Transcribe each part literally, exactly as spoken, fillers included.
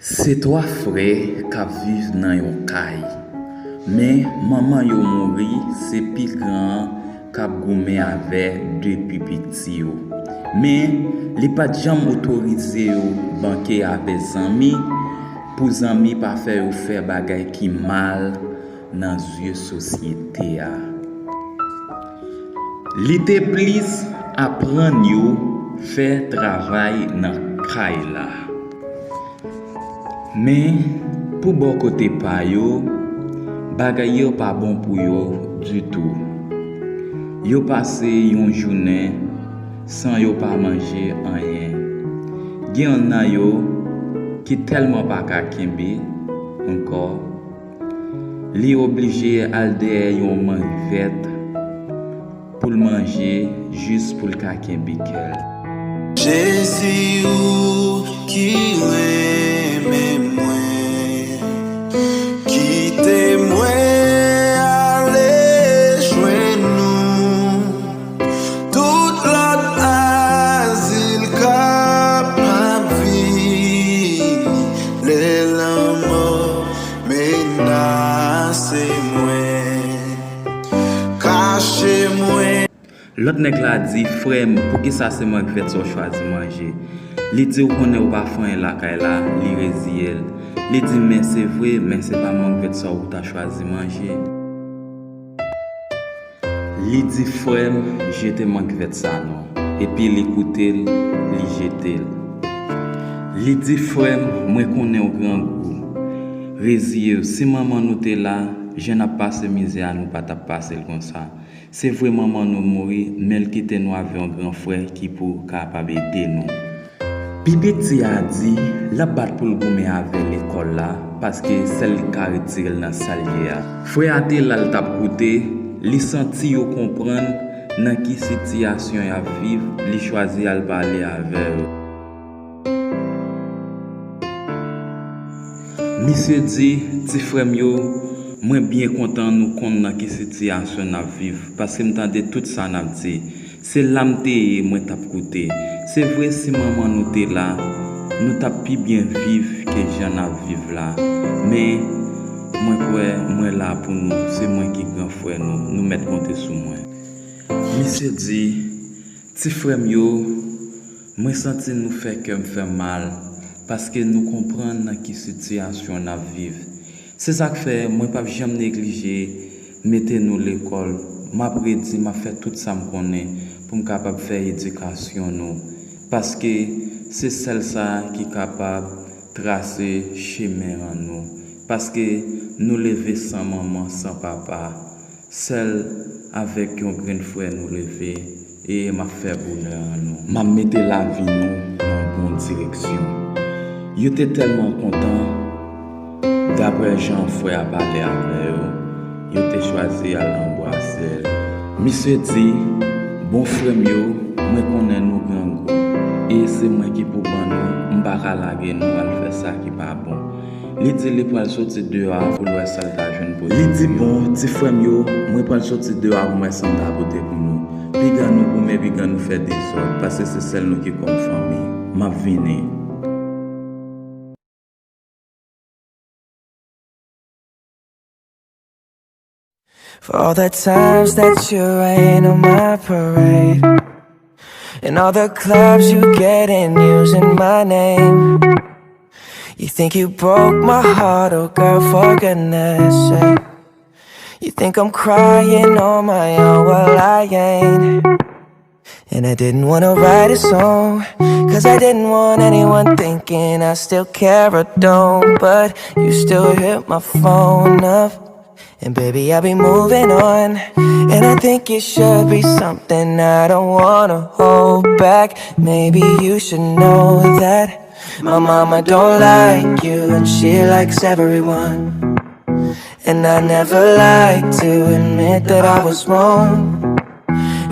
Se twa frè k ap viv nan yon kay. Men, manman yo mouri, se pi gran an k ap goumen avè de pi piti yo. Men, li pa t janm otorize yo banke avè zanmi, pou zanmi pa fè yo fè bagay ki mal nan zye sosyete a. Li te plis aprann yo fè travay nan kay la. Men, pou bò kote pa yo, bagay yo pa bon pou yo ditou. Yo pase yon jounen san yo pa manje anyen. Gen yonn nan yo ki tèlman pa ka kenbe ankò, li oblije al dèyè yon manch vèt pou l manje, jis pou l ka kenbe kè l. Jezi, ou ki renmen mwen, kite mwen ale jwenn ou. Tout lòt azil kapab vini lè lanmò menase mwen, kache mwen. Lòt nèg la di, "Frè m, poukisa se manch vèt sa w chwazi manje?" Li di, "Ou konnen ou pa fè anyen lakay la," li reziye l. Li di, "Men se vre, men se pa manch vèt sa ou ta chwazi manje." Li di, "Frè m, jete manch vèt sa non." Epi li koute l, li jete l. Li di, "Frè m, mwen konnen w grangou. Reziye w, si manman nou te la, jan n ap pase mizè a, nou pa t ap pase l konsa. Se vre manman nou mouri, men l kite nou avè yon gran frè ki pou kapab ede nou." Pi piti a di, l ap bat pou l goumen avè lekòl la, paske sèl li k ka retire l nan sa l ye a. Frè a te la, l t ap koute, li santi yo konprann nan ki sitiyasyon y ap viv, li chwazi al pale avè yo. Misye di, "Ti frè m yo, mwen byen kontan nou konn nan ki sitiyasyon n ap viv, paske m tande tout sa n ap di. Se la m te ye, mwen t ap koute. Se vre, si manman nou te la, nou t ap pi byen viv ke jan n ap viv la. Men, mwen kwè, mwen la pou nou. Se mwen ki gran frè nou. Nou mèt konte sou mwen." Misye di, "Ti frè m yo, mwen santi nou fè kè m fè mal, paske nou konprann nan ki sitiyasyon n ap viv. Se sa k fè mwen p ap janm neglije mete nou lekòl. M ap redi, m ap fè tout sa m konnen pou m kapab fè edikasyon nou, paske se sèl sa ki kapab trase chemen an nou, paske nou leve san manman, san papa. Sèl avèk yon grenn frè nou leve, e m ap fè bonè an nou. M ap mete lavi nou nan bon direksyon." Yo te tèlman kontan, daprè jan frè a pale avè yo, yo te chwazi al anbrase l. Misye di, "Bon frè m yo, mwen konnen nou grangou, e se mwen ki pou ban nou, m pa ka lage nou al fè sa ki pa bon." Li di li pral soti deyò a pou l wè sa l ta jwenn pote pou yo. Li di, "Bon, ti frè m yo, mwen pral soti deyò a pou m wè sa m ta pote pou nou. Piga nou goumen, piga nou fè dezòd, paske se sèl nou ki kòm fanmi. M ap vini." For all the times that you rain on my parade, and all the clubs you get in using my name. You think you broke my heart, oh girl, for goodness sake. You think I'm crying on my own, well, I ain't. And I didn't wanna write a song, 'cause I didn't want anyone thinking I still care or don't. But you still hit my phone up, and baby, I'll be moving on. And I think it should be something I don't wanna hold back. Maybe you should know that my mama don't like you, and she likes everyone. And I never like to admit that I was wrong.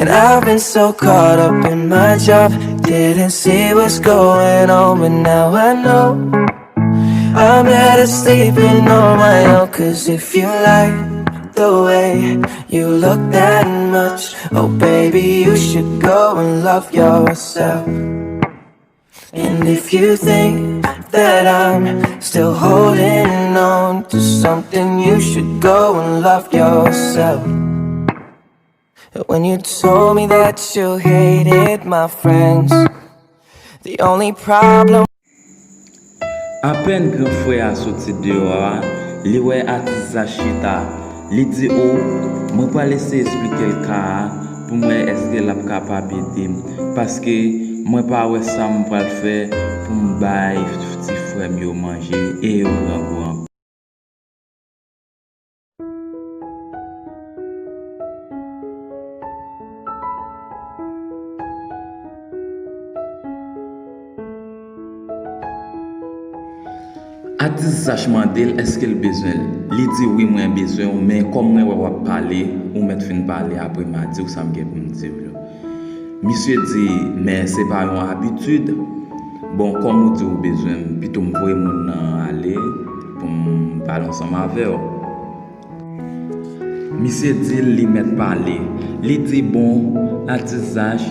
And I've been so caught up in my job, didn't see what's going on, but now I know I'm better sleeping on my own. 'Cause if you like the way you look that much, oh baby, you should go and love yourself. And if you think that I'm still holding on to something. You should go and love yourself. When you told me that you hated my friends, the only problem. Apèn gran frè a soti deyò a, li wè atis Zach chita. Li di, o, mwen pral eseye esplike l ka a pou m wè èske l ap kapab ede m, paske mwen pa wè sa m pral fè pou m bay ti frè m yo manje e yo grangou ankò. Atis Zach mande l èske l bezwen l. Li di, wi, mwen bezwen w, men kòm mwen wè w ap pale, ou mèt fin pale, apre m a di w sa m gen pou m di w yo. Misye di, men se pa yon abitid. Bon, kòm ou di ou bezwen m, pito m voye moun nan ale pou m pale ansanm avè w. Misye di l li mèt pale. Li di, bon, atis Zach,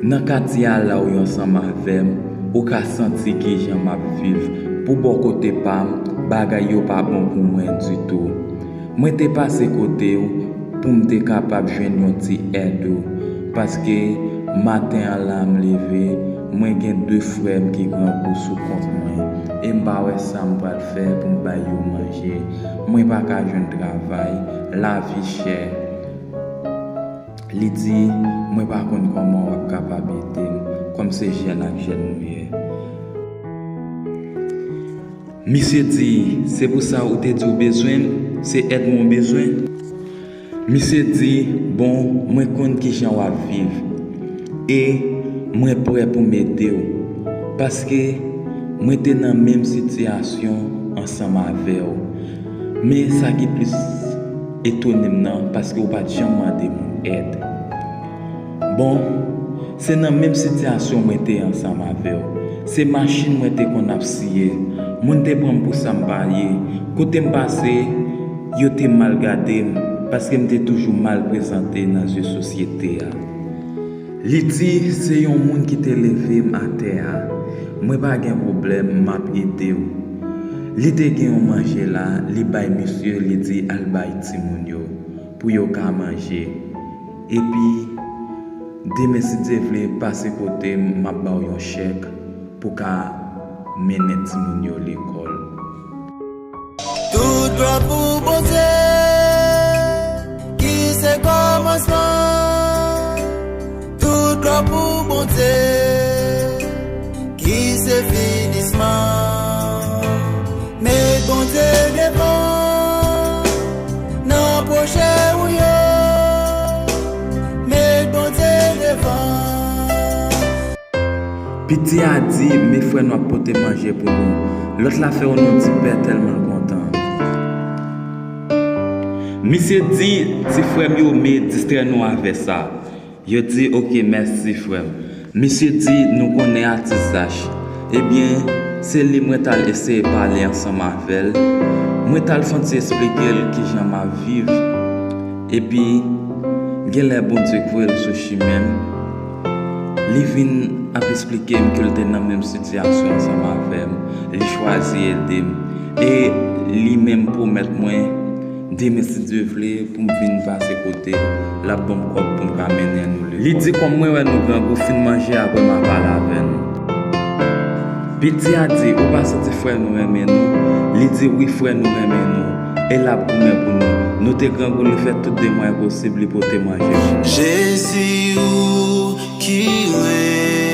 nan katye a la ou ye ansanm avè m, ou ka santi kijan m ap viv. Pou bò kote pa m, bagay yo pa bon pou mwen ditou. Mwen te pase kote w pou m te kapab jwenn yon ti èd ou, paske maten an la m leve, mwen gen de frè m ki grangou sou kont mwen, e m pa wè sa m pral fè pou m bay yo manje. Mwen pa ka jwenn travay, lavi chè. Li di, mwen pa konn kòman w ap kapab ede m, kòm se jèn ak jèn nou ye. Misye di, se pou sa ou te di w bezwen m, se èd mwen w bezwen? Misye di, bon, mwen konn kijan w ap viv, e mwen prè pou m ede w, paske mwen te nan menm sitiyasyon ansanm avè w. Men sa ki plis etone m nan, paske w pa t janm mande moun èd. Bon, se nan menm sitiyasyon mwen te ye ansanm avè w. Se machin mwen te konn ap siye. Moun te pran m pou sa m pa ye. Kote m pase, yo te mal gade m, paske m te toujou mal prezante nan zye sosyete a. Li di, se yon moun ki te leve m atè a. Mwen pa gen pwoblèm, m ap ede w. Li te gen yon manje la, li bay misye, li di al bay timoun yo, pou yo ka manje. Epi, demen si Dye vle, pase kote m, m ap ba w yon chèk pou ka mennen timoun yo lekòl. Tout glwa pou Bondye, ki se kòmansman. Tout glwa pou Bondye, ki se finisman. Met Bondye devan nan pwojè ou yo. Met Bondye devan. Piti a di, men frè nou ap pote manje pou nou. Lòt la fè yon non ti pè tèlman l kontan. Misye di, ti frè m yo, men distrè nou avè sa. Yo di, oke, mèsi frè m. Misye di, nou konnen atis Zach. Ebyen, se li mwen t al eseye pale ansanm avè l. Mwen t al fè yon ti esplike l kijan m ap viv. Epi, genlè Bondye k voye l sou chimen m. Li vin ap esplike m ke l te nan menm sitiyasyon ansanm avè m. Li chwazi ede m. E li menm pwomèt mwen, demen si Dye vle, pou m vin pase kote l, l ap ban m kòb pou m ka mennen nou lekòl. Li di kòm mwen wè nou grangou, fin manje apre m a pale avè nou. Piti a di, ou pa santi frè nou renmen nou? Li di, wi, frè nou renmen nou, e l ap goumen pou nou. Nou te grangou, li fè tout de mwayen posib, li pote manje pou nou. Jezi, ou ki renmen.